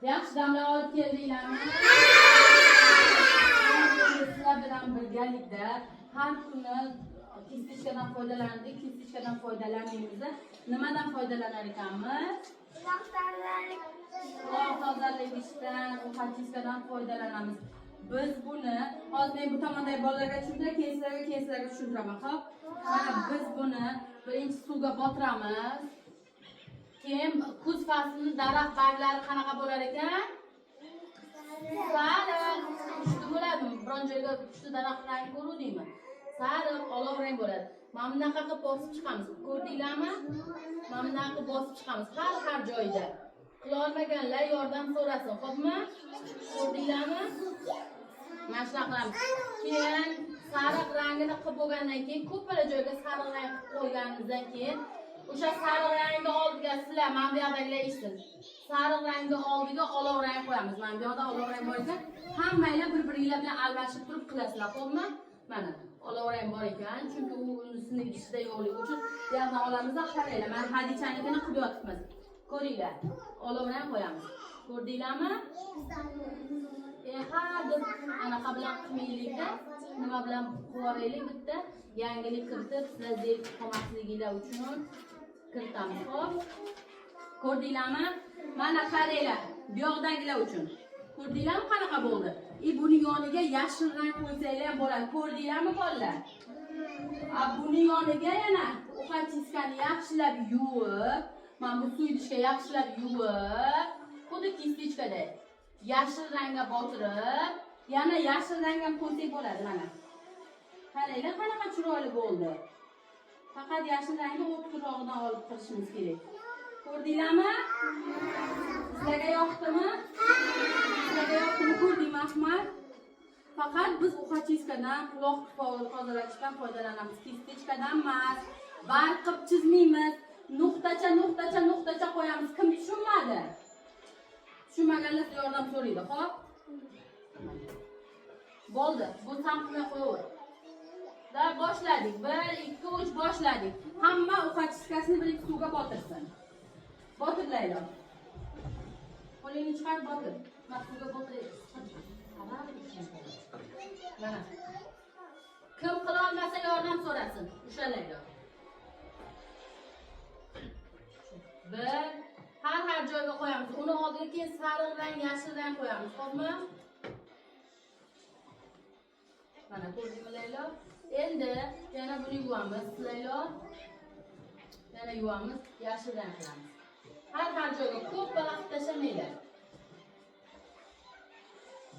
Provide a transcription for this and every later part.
Yaxshi damlar olib keldinglarmi? Sizlar bilan birgalikda har kuni кисточка dan foydalandik, кисточка dan foydalanmaymiz. Nimadan foydalanar ekanmiz? Quloq tozalagichdan, ухочистка dan foydalanamiz. Biz buni hozir men bu tomondagi bolalarga tushuntiray, keyin sizlarga tushuntiraman, xo'p? Mana biz buni birinchi suvga botiramiz. Keyin kuz faslini daraxt barglari qanaqa bo'lar ekan? Sariq, pushti bo'ladimi? Biron joyga pushti daraxt rangi ko'ruvdingmi? Sariq, olov rang bo'ladi. Mana bunaqa qilib bosib chiqamiz. Ko'rdinglarmi? Mana bunaqa qilib bosib chiqamiz har har joyda. Qila olmaganlar yordam so'rasin, xo'pmi? Ko'rdinglarmi? Mana shunaqa qilamiz. Keyin sariq rangini qilib bo'lgandan keyin ko'pala joyga sariq rang qilib qo'yganimizdan keyin o'sha sariq rangni oldiga sizlar mana bu yoqdagilar eshitsin. Sariq rangni oldiga olov rang qo'yamiz. Mana bu yoqda olov rang bor ekan. Hammanglar bir-biringlar bilan almashib turib qilasizlar, xo'pmi? Mana olov rang bor ekan, chunki u unisini ichida yo'qligi uchun bu yoqdan olamiz da qaranglar. Mana Hadichanikini qilib yotibmiz. Ko'ringlar. Olov rang qo'yamiz. Ko'rdinglarmi? Har deb anaqa bilan qilmaylikda, nima bilan qilib bitta yangilik kiritib, sizlar zerikib qolmasliginglar uchun kiritamiz, xo'p? Ko'rdinglarmi? Mana qaranglar, bu yoqdagilar uchun. Ko'rdinglarmi qanaqa bo'ldi? И buni yoniga yashil rang qo'ysanglar ham bo'ladi. Ko'rdinglarmi bolalar? A buni yoniga yana ухочистка ni yaxshilab yuvib, mana bu suv idishga yaxshilab yuvib, xuddi кисточка day yashil rangga botirib, yana yashil rang ham qo'ysak bo'ladi mana. Qaranglar qanaqa chiroyli bo'ldi. Faqat yashil rangni o'tkirrog'idan olib qilishimiz kerak. Ko'rdinglarmi? Sizlarga yoqdimi? Sizlarga yoqdimi? Ko'rdingmi, Ahmad? Faqat biz ухочистка dan, quloq tozalatishdan foydalanamiz. Кисточка dan emas. Barg qilib chizmaymiz. Nuqtacha, nuqtacha, nuqtacha qo'yamiz. Kim tushunmadi? Tushunmaganlar yordam so'raydi, xo'p? Bo'ldi. Bu sam qilmay qo'yaver. Da boshladik. 1 2 3 boshladik. Hamma ухочистка sini birinchi suvga botirsin. Botir Laylo. Qo'lingni chiqar, botir. Mana suvga botir. Mana. Kim qila olmasa yordam so'rasin. O'sha Laylo. Bir har har joyga qo'yamiz. Uni oldiga keyin sariq rang, yashil rang qo'yamiz, xo'pmi? Mana ko'rdingmi Laylo? Endi yana buni yuvamiz, Laylo. Yana yuvamiz, yashil rang qilamiz. Har har joyga ko'p bala qilib tashlamanglar.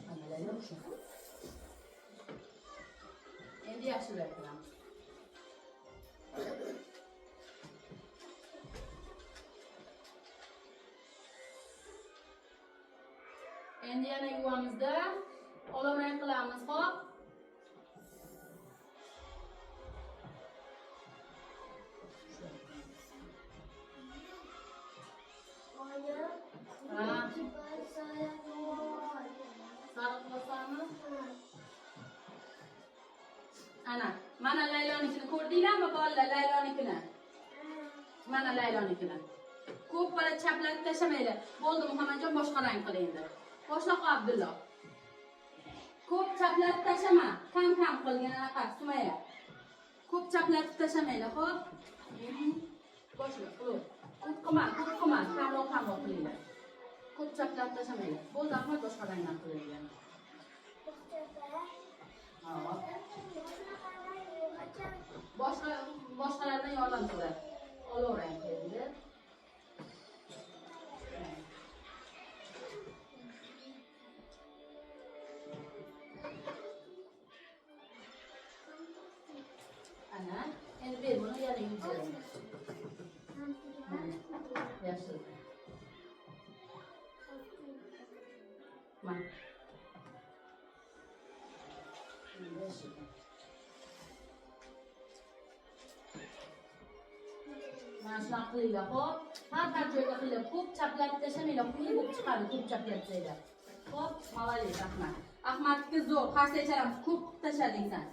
Mana Laylo o'sha. Endi yashil rang qilamiz. Endi yana yuvamizda olov rang qilamiz, xo'p? Ha. Sariq bosamiz. Ana, mana Laylonikini ko'rdinglarmi bolalar, Laylonikini? Mana Laylonikini. Ko'p bala chaplatib tashlamanglar. Bo'ldi Muhammadjon, boshqa rang qil endi. Boshla Abdulloh. Ko'p chaplatib tashlama, kam-kam qilgin anaqa Sumaya. Ko'p chaplatib tashlamanglar, xo'p? Boshla, qilib. Ko'p qilma, ko'p qilma, kamroq kamroq qilinglar. Ko'p chaplatib tashlamanglar. Bo'ldi Ahmad, boshqa rangdan qilinglar. Hop. Boshqa boshqalardan yordam so'ra. Olov rang qildi. Ana, endi ber buni yana yuvib beraman. Yashil. Mana. Yashil. Mana shunaqa qilinglar, xo'p? Har har joyga qilinglar. Ko'p chaplatib tashlamanglar, quyi bo'lib chiqadi ko'p chaplatsanglar. Xo'p, молодец, Ahmad. Ahmadniki zo'r, qarsak chalamiz, ko'p qilib tashlading sen.